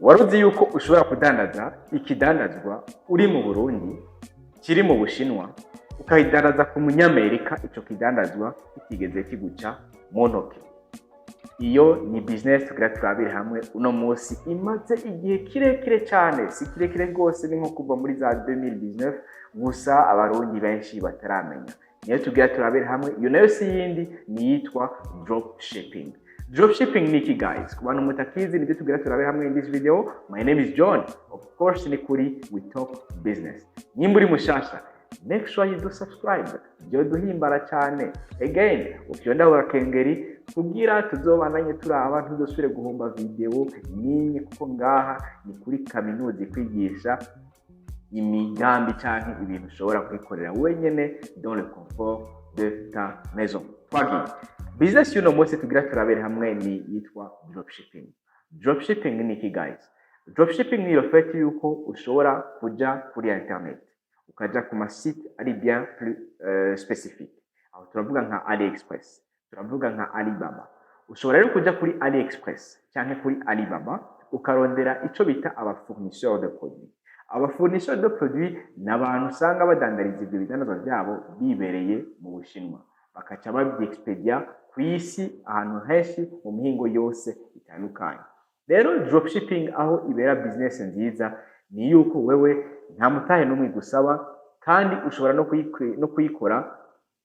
Wari uzi yuko ushobora kudandaza ikidandazwa uri mu Burundi kiri mu Bushinwa, ukayidandaza ku Munyamerika, ico kidandazwa kitigeze kiguca mu ntoke? Iyo ni business tugira turabire hamwe uno munsi. Imaze igihe kirekire cyane, si kirekire rwose, ni nko kuva muri za 2019, gusa Abarundi benshi bataramenya. Niyo tugira turabire hamwe. Iyo nayo si yindi, ni iyitwa dropshipping. Dropshipping ni iki, guys? Ku bantu mutakizi, nibyo tugira turabire hamwe in this video. My name is John, of course ni kuri We Talk Business. Nimba uri mushasha, make sure you do subscribe, byo duhimbara cyane. Again, ufyonda agakengeri kugira tuzobandanye turaba, ntuzosubire guhomba video ninye, kuko ngaha ni kuri kaminuza ikwigisha imigambi canke ibintu ushobora kwikorera wenyene dans le confort de ta maison. Twagiye. Business y'uno munsi tugira turabere hamwe ni yitwa dropshipping. Dropshipping ni iki, guys? Dropshipping ni le fait yuko ushobora kuja kuri internet, ukaja ku ma site ari bien plus spécifique. Aho turavuga nka AliExpress, turavuga nka Alibaba. Ushobora rero kuja kuri AliExpress canke kuri Alibaba, ukarondera ico bita aba fournisseur de produits. Aba fournisseur de produits ni abantu usanga badandariza ibyo bidandazwa byabo bibereye mu Bushinwa, bakaca babyexpedia ku isi ahantu henshi mu mihingo yose itandukanye. Rero dropshipping, aho ibera business nziza, ni yuko wewe nta mutahe n'umwe igusaba, kandi ushobora no kuyikora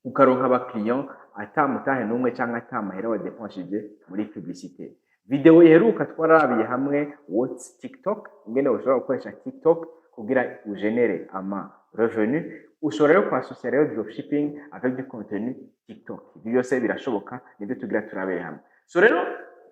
ukaronka abakiriya ata mutahe n'umwe cyangwa ata mahera wadepenshije muri publicité. Video iheruka twarabiye hamwe what's TikTok, ingene ushobora gukoresha TikTok kugira ugenere ama revenu. Ushobora rero kwassocia rero dropshipping avec du contenu TikTok. Ibyo byose birashoboka, nibyo tugira turabere hamwe. So rero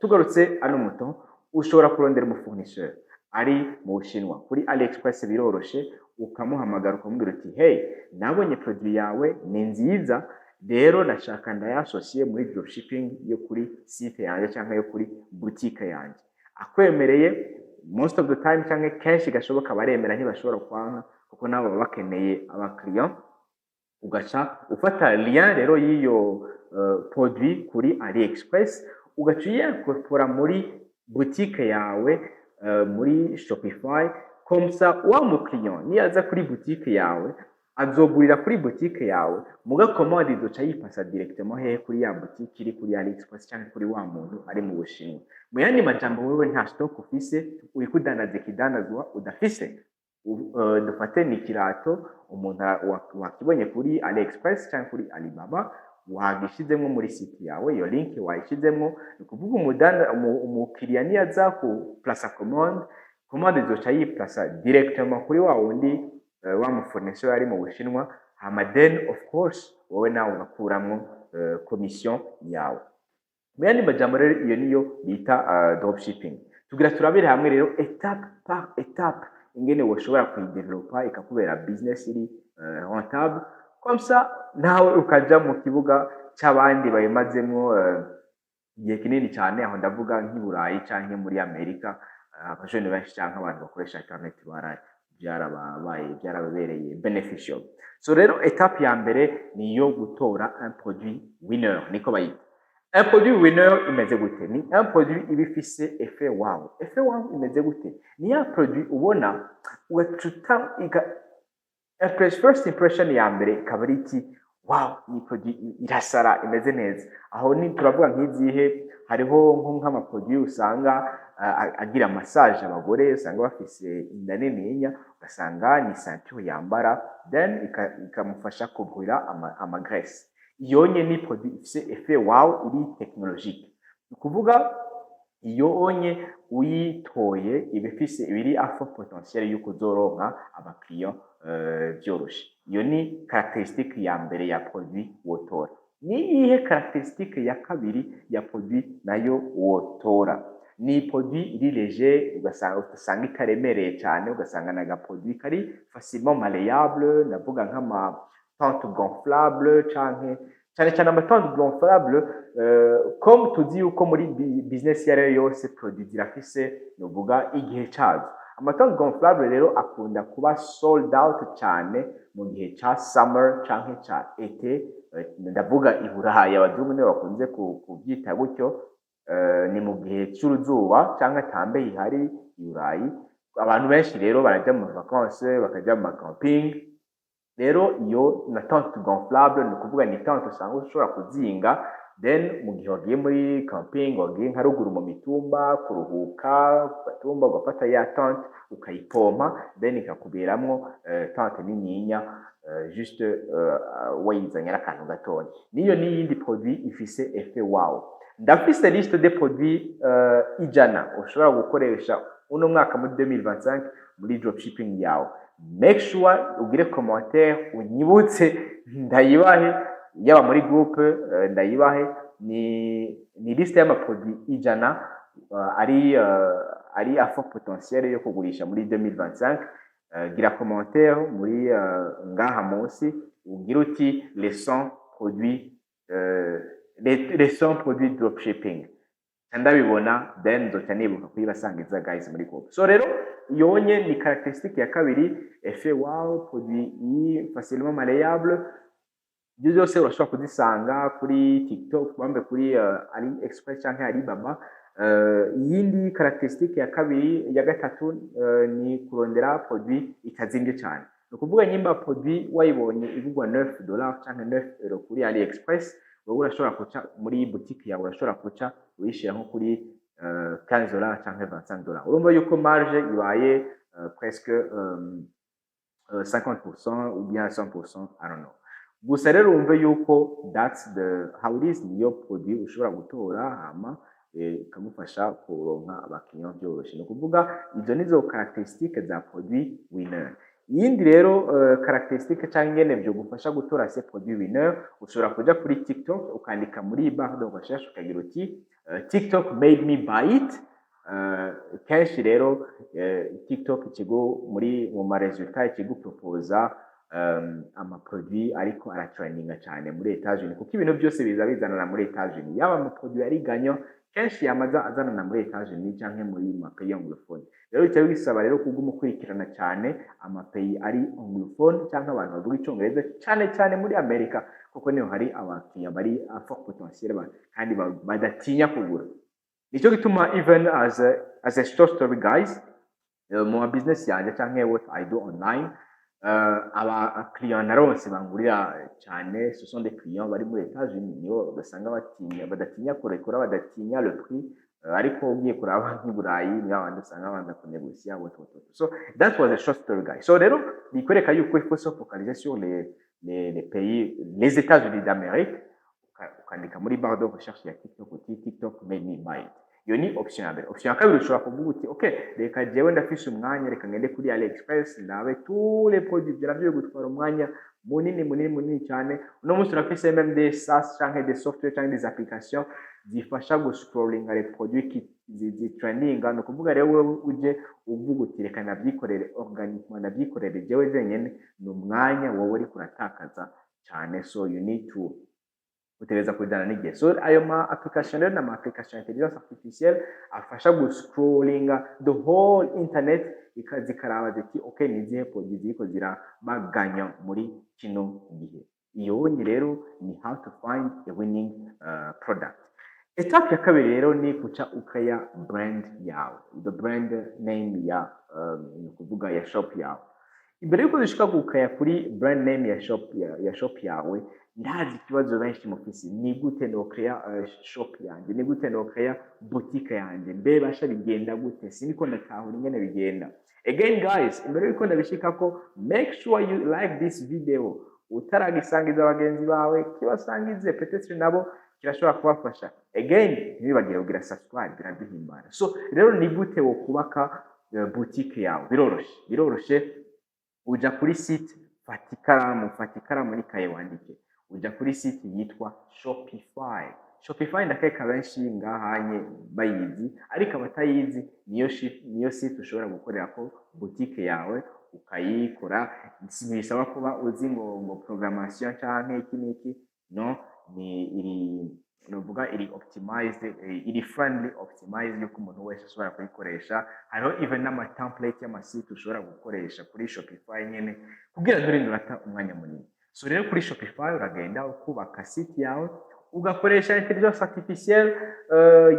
tugarutse ano muto, ushobora kurondera umufournisseur ari mu Bushinwa kuri AliExpress, biroroshe, ukamuhamagara ukamubwira uti: "Hey, nabonye produit yawe ni nziza, rero nashaka ndayasosiye muri dropshipping yo kuri site yanjye cyangwa yo kuri boutique yanjye." Akwemereye, most of the time cyangwa kenshi gashoboka baremera, ntibashobora kwanka kuko nabo baba bakeneye abakiriya. Ugaca ufata lien rero y'iyo produit kuri AliExpress, ugaca uyincorpora muri boutique yawe muri Shopify. Comme ça wa mukiriya niyaza kuri boutique yawe azogurira kuri boutique yawe, muga commande izoca yipasa directement hehe? Kuri ya boutique iri kuri AliExpress cyangwa kuri wa muntu ari mu Bushinwa. Mu yandi majambo, wewe nta stock ufise, uriko udandaza ikidandazwa udafise. Dufate ni ikirato, umuntu wakibonye kuri AliExpress cyangwa kuri Alibaba, wagishizemwo muri site yawe, iyo link wayishizemwo. Ni ukuvuga umukiriya niyaza ku placer commande, commande izoca yiplasa directement kuri wa wundi wa mufournisseur ari mu Bushinwa. Hama then of course wowe nawe ugakuramwo commission yawe. Mu yandi majambo rero, iyo niyo bita dropshipping. Tugira turabire hamwe rero étape par étape ingene woshobora kuyidevelopa ikakubera business iri rentable. Comme ça nawe ukaja mu kibuga c'abandi bayimazemwo igihe kinini cyane. Aho ndavuga nk'i Burayi canke muri Amerika, abajene benshi canke abantu bakoresha internet bara byarababaye, byarababereye beneficial. So rero étape ya mbere ni iyo gutora un produit winner, niko bayita. Un produit winner imeze gute? Ni un produit iba ifise effet wow. Effet wow imeze gute? Ni ya produit ubona ugacuta first impression ya mbere ikaba ari iki: "Wow, iyi produit irasara, imeze neza." Aho ni turavuga nk'izihe? Hariho nko nk'amaproduit usanga agira massage abagore usanga bafise inda nininya, ugasanga ni ceinture yambara, then ikamufasha kubrûler ama graisse. Iyo nye ni produit ifise effet wow iri technologique. Ni ukuvuga iyo onye uyitoye iba ifise ibiri à fort potentiel yuko uzoronka abakiriya vyoroshe. Iyo ni caractéristique ya mbere ya produit wotora. Ni iyihe caractéristique ya kabiri ya produit nayo wotora? Ni produit iri léger, ugasanga itaremereye cyane, ugasanga ni agaproduit kari facilement malléable. Ndavuga nk'ama tente gonflable, canke cyane cyane ama tente gonflable. Comme tuzi yuko muri business iyo ariyo yose produit zirafise novuga igihe cazo, amatente gonflable rero akunda kuba sold out cyane mu gihe ca summer canke ca été. Ndavuga i Burayi, abazungu nibo bakunze kuvyita gutyo. Ni mu gihe c'uruzuba canke ata mbeho ihari i Burayi. Abantu benshi rero baraja mu vacances, bakaja mu ma camping. Rero iyo na tente gonflable, ni ukuvuga ni tente usanga ushobora kuzinga, then mu gihe wagiye muri camping, wagiye nka ruguru mu mitumba kuruhuka ku gatumba, ugafata ya tente ukayipompa, then ikakuberamwo tente nininya, juste wayizanye ari akantu gatonya. Niyo n'iyindi produit ifise effet wow. Ndafise liste de produits 100 ushobora gukoresha uno mwaka muri 2025 muri dropshipping yawe. Make sure ugire commentaire unyibutse ndayibahe, yaba muri groupe, ndayibahe. Ni liste y'amaproduit 100 ari à fort potentiel yo kugurisha muri 2025. Gira commentaire muri ngaha munsi, ugira uti les 100 produits, les 100 produits dropshipping. Ndabibona, then nzoca nibuka kuyibasangiza guys muri groupe. So rero yonye ni caractéristique ya kabiri, effet wow, produit i facilement malléable. Ibyo byose urashobora kuzisanga kuri TikTok, bambe kuri AliExpress canke Alibaba. Iyindi caractéristique ya kabiri, ya gatatu, ni kurondera produit itazimvye cyane. Ni ukuvuga nyimba produit wayibonye igurwa $9 canke €9 kuri AliExpress, wowe urashobora kuca muri boutique yawe, urashobora kuca uyishira nko kuri $15 canke $25. Urumva yuko marge ibaye presque 50% ou bien 100%, I don't know. Gusa rero wumve yuko that's the how it is. Niyo produit ushobora gutora hama ikamufasha kuronka abakiriya byoroshe. Ni ukuvuga izo nizo caractéristique za produit winner. Iyindi rero caractéristique cyangwa ingene vyogufasha gutora ce produit winner, ushobora kuja kuri TikTok, ukandika muri barre de recherche, ukagira uti "TikTok made me buy it". Kenshi rero TikTok ikigo muri mu ma résultats ikiguproposa amaproduit ariko aratrendinga cyane muri Etats-Unis, kuko ibintu byose biza bizanana muri Etats-Unis. Yaba amaproduit ari gagnant, kenshi yamaza azanana muri Etats-Unis canke muri ma pays anglophone. Rero bica bisaba rero kuguma ukurikirana cyane amapays ari anglophone canke abantu bavuga Icongereza, cyane cyane muri Amerika, kuko niho hari abakiriya bari à fort potentiel kandi badatinya kugura. Nicyo gituma even as a short story guys, mu ma business yanje canke what I do online, aba client naronse bangurira cyane, ce sont des clients bari muri Etats-Unis. Nibo basanga batinya, badatinya kurekura, badatinya le prix. Ariko ugiye kuraba nk'i Burayi, nibo abandi usanga babanza kunegosia, what what what. So that was a short story guys. So rero bikwereka yuko il faut se focaliser sur les pays, les États-Unis d'Amérique, ukandika muri barre de recherche ya TikTok uti "TikTok made me buy it". Iyo ni option ya mbere. Option ya kabiri, ushobora kuvuga uti "Ok, reka jewe ndafise umwanya, reka ngende kuri AliExpress ndabe tous les produits". Ivyo navyo bigutwara umwanya munini munini munini cyane. Uno munsi urafise même des SaaS canke des software canke des applications zifasha guscrollinga les produits qui zitrendinga. Ni ukuvuga rero wewe uje uvuga uti "Reka navyikorere organiquement, navyikorere jewe jenyene", ni umwanya wowe uriko uratakaza cyane. So you need to utegereza kujyana n'igihe. So ayo ma application rero ni ama application intelligence artificielle afasha guscrollinga the whole internet, zikaraba ziti "Ok, ni izihe produit ziriko zirabaganya muri kino gihe?" Iyo ni rero ni how to find a winning product. Étape ya kabiri rero ni kuca ukaya brand yawe, the brand name ya ni ukuvuga ya shop yawe. Imbere yuko dushika gukaya kuri brand name ya shop yawe, ndazi ikibazo benshi mufise: ni gute nokreya shop yanje? Ni gute nokreya boutique yanje? Mbe basha bigenda gute? Siniko ndatahura ingene bigenda. Again guys, imbere yuko ndabishikako, make sure you like this video. Utaragisangiza bagenzi bawe, kibasangize, peut-être nabo kirashobora kubafasha. Again, ntibibagire kugira subscribe, biraduhimbara. So rero ni gute wokubaka boutique yawe? Biroroshe, biroroshe. Uja kuri site, fata ikaramu, fata ikaramu n'ikaye wandike. Uja kuri site yitwa Shopify. Shopify ndakeka benshi ngahanye bayizi, ariko abatayizi, niyo site ushobora gukorerako boutique yawe ukayikora. Ntibisaba kuba uzi ngo programmation canke iki n'iki. No ni iri, novuga iri optimized, iri friendly optimized yuko umuntu wese ashobora kuyikoresha. Hariho even n'ama template y'amasite ushobora gukoresha kuri Shopify nyene kugira nturinde urata umwanya munini. So rero kuri Shopify uragenda ukubaka site yawe. Ugakoresha intelligence artificielle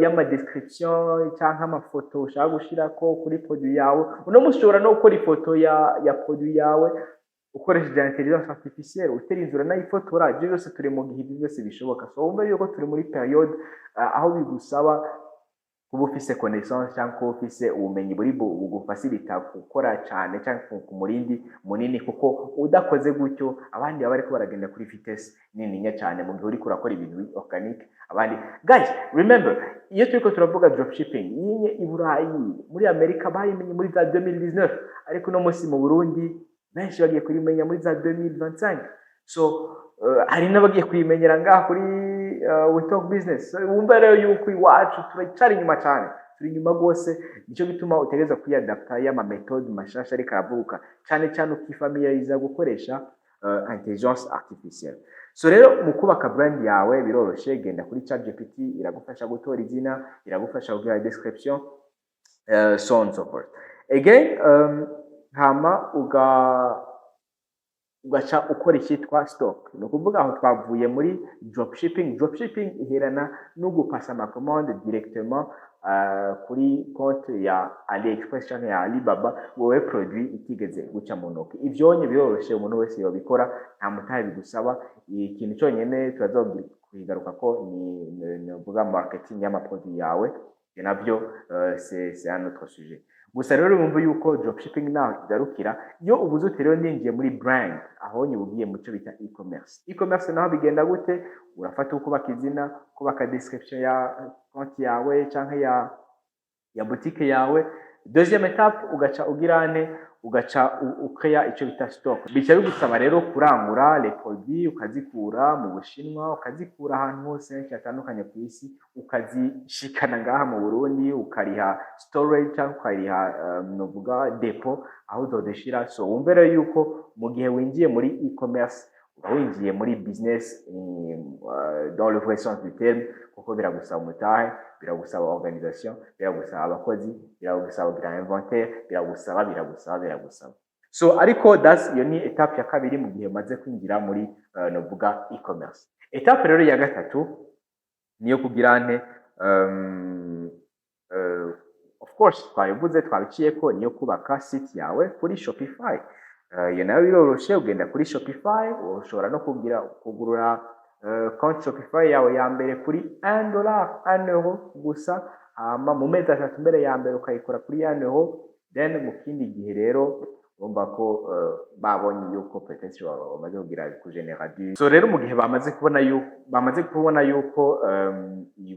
y'ama description canke amafoto ushaka gushirako kuri produit yawe. Uno munsi ushobora no gukora ifoto ya produit yawe ukoresheje intelligence artificielle, utera uranayifotora. Ibyo byose, turi mu gihe ibyo byose bishoboka. So wumve yuko turi muri période aho bigusaba kuba ufise connaissance cyangwa kuba ufise ubumenyi buri bugufacilita gukora cyane cyangwa ku murindi munini, kuko udakoze gutyo abandi baba bariko baragenda kuri vitesse nininya cyane mu gihe uriko urakora ibintu biri organique. Abandi, guys, remember, iyo turiko turavuga dropshipping yinye i Burayi, muri Amerika, bayimenye muri za 2019, ariko uno munsi mu Burundi benshi bagiye kurimenya muri za 2025. So hari n'abagiye kuyimenyera ngaha kuri We Talk Business. So wumva rero yuko iwacu turacyari inyuma cyane, turi inyuma rwose. Nicyo gituma utegereza kwiyadapta y'ama méthode mashasha ariko aravuka, cyane cyane ukifamiliariza gukoresha intelligence artificielle. So rero mu kubaka brand yawe biroroshe. Genda kuri ChatGPT, iragufasha gutora izina, iragufasha kugira description, so on and so forth. Again, hama ugaca ukora icyitwa stock. Ni ukuvuga aho twavuye muri dropshipping. Dropshipping iherana no gupasa amakomande directement kuri konti ya AliExpress canke ya Alibaba, wowe produit itigeze guca mu ntoki. Ivyonye biroroshe, umuntu wese yobikora, nta mutahe bigusaba. Ikintu cyonyine turazokigaruka ko ni uvuga marketing y'amaproduit yawe. Ivyo navyo c'est un autre sujet. Gusa rero wumva yuko dropshipping naho igarukira. Iyo ubuze uti rero ninjiye muri brand, aho nyine ugiye mu cyo bita e-commerce. E-commerce naho bigenda gute? Urafata ukubaka izina, kubaka description ya konti yawe canke ya boutique yawe. Deuxième étape, ugaca ugira nte? Ugaca ukreya icyo bita stock. Bica bigusaba rero kurangura les produits, ukazikura mu Bushinwa, ukazikura ahantu hose henshi hatandukanye ku isi, ukazishikana ngaha mu Burundi, ukariha storage cyangwa ukariha novuga dépôt aho uzozishira. So wumve rero yuko mu gihe winjiye muri e-commerce, uba winjiye muri business dans le vrai sens du terme, kuko biragusaba umutahe, biragusaba organisation, biragusaba abakozi, biragusaba kugira inventaire, biragusaba, biragusaba, biragusaba. So ariko that's iyo ni étape ya kabiri mu gihe umaze kwinjira muri novuga e-commerce. Étape rero ya gatatu niyo kugira nte? Of course twabivuze, twabiciyeko, niyo kubaka site yawe kuri Shopify. Iyo nayo biroroshe. Ugenda kuri Shopify, ushobora no kugira kugurura konti Shopify yawe ya mbere kuri $1, 1 euro gusa. Hama mu mezi 3 mbere ya mbere ukayikora kuri 1 euro. Then mu kindi gihe rero urumva ko babonye yuko peut-être bamaze kugira kugenera du, so rero mu gihe bamaze kubona yuko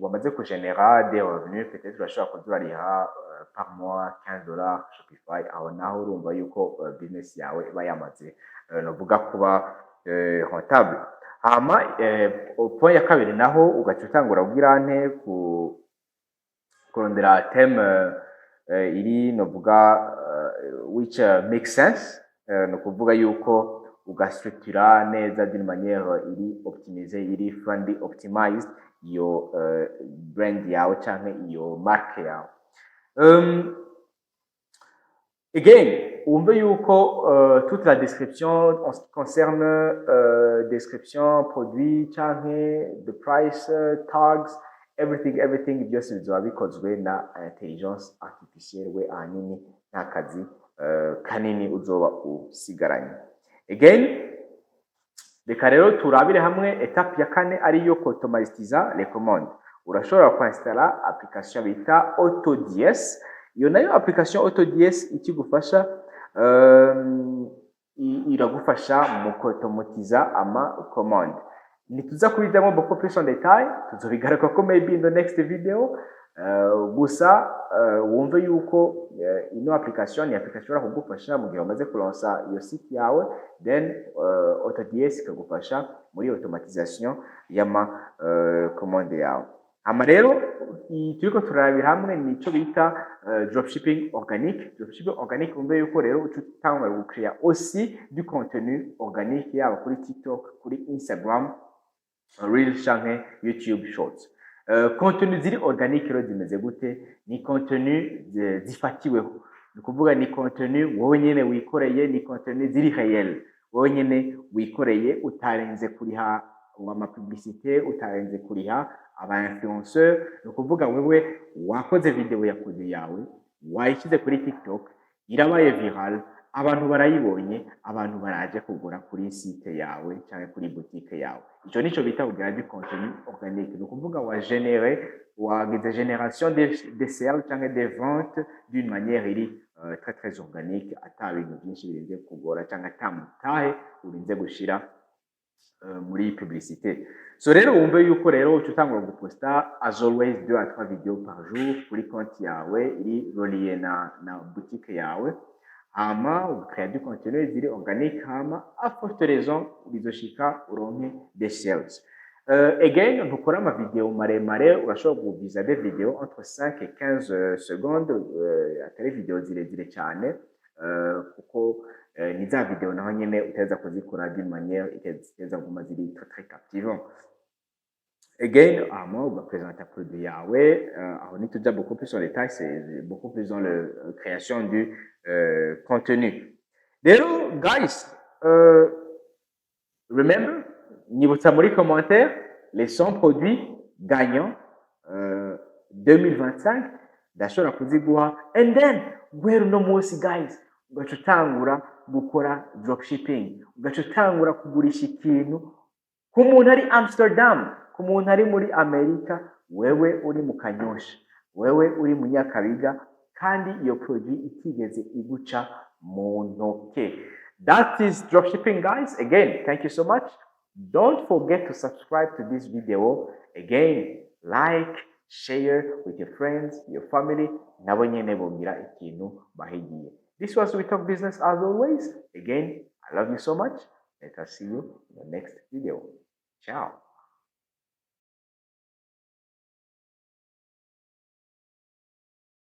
wamaze kugenera des revenus, peut-être urashobora kuza urariha par mois $15 Shopify. Aho naho urumva yuko business yawe iba yamaze novuga kuba rentable. Hama point ya kabiri naho ugaca utangura kugira nte? Ku kurondera thème iri novuga which makes sense. Ni ukuvuga yuko ugastructura neza d'une manière iri optimisée, iri friendly, optimized, iyo brand yawe canke iyo marque yawe. Again, wumve yuko toute la description en ce qui concerne description produit canke the price, tags, everything, everything, byose bizoba bikozwe na intelligence artificielle. We ahanini nta kazi kanini uzoba usigaranye. Again, reka rero turabire hamwe étape ya kane, ariyo automatiza les commandes. Urashobora kuinstalla application bita AutoDS. Iyo nayo application AutoDS ikigufasha, iragufasha mu kuautomatiza ama commande. Ntituza kubijyamo beaucoup plus en détail, tuzobigaruka ko maybe in the next video. Gusa wumve yuko ino application ni application ishobora kugufasha mu gihe wamaze kulansa iyo site yawe. Then AutoDS ikagufasha muri automatisation y'ama commande yawe. Hama rero turiko turarabira hamwe nico bita dropshipping organique. Dropshipping organique, wumve yuko rero uca utangura gucrea aussi du contenu organique, yaba kuri TikTok, kuri Instagram Reels canke YouTube Shorts. Contenu ziri organique rero zimeze gute? Ni contenu zifatiweho, ni ukuvuga ni contenu wowe nyene wikoreye, ni contenu ziri réel, wowe nyene wikoreye, utarenze kuriha ama publicité, utarinze kuriha aba influenceur. Ni ukuvuga wewe wakoze video ya produit yawe, wayishyize kuri TikTok, irabaye viral, abantu barayibonye, abantu baraje kugura kuri site yawe cyangwa kuri boutique yawe. Ico nico bita kugira du contenu organique. Ni ukuvuga wa généré, wagize génération des sales cyangwa des ventes d'une manière iri très très organique, ata bintu byinshi birinze kugora cyangwa ata mutahe urinze gushira muri publicité. So rero wumve yuko rero uca utangura guposta as always 2 à 3 vidéos par jour kuri konti yawe iri relié na boutique yawe, hama ucréa du contenu ziri organique, hama à forte raison bizoshika uronke des sales. Again, ntukora ama vidéo maremare, urashobora kuviza des vidéos entre 5 et 15 secondes, atari vidéo zirezire cyane, kuko ni za vidéo naho nyene uteza kuzikora d'une manière iteza kuguma ziri très très captivant. Again, hama ugapresenta produit yawe, aho ntituja beaucoup plus en détail, c'est beaucoup plus dans la création du contenu. Rero guys, remember, nyibutsa muri commentaire les 100 produits gagnants 2025, ndashobora kuziguha. And then guhera uno munsi guys, ugaca utangura gukora dropshipping, ugaca utangura kugurisha ikintu ku muntu ari Amsterdam, ku muntu ari muri Amerika, wewe uri mu Kanyosha, wewe uri mu Nyakabiga, kandi iyo produit itigeze iguca mu ntoke. That is dropshipping, guys. Again, thank you so much. Don't forget to subscribe to this video. Again, like, share with your friends, your family, nabo nyene bogira ikintu bahigiye. This was We Talk Business as always. Again, I love you so much. Let us see you in the next video. Ciao.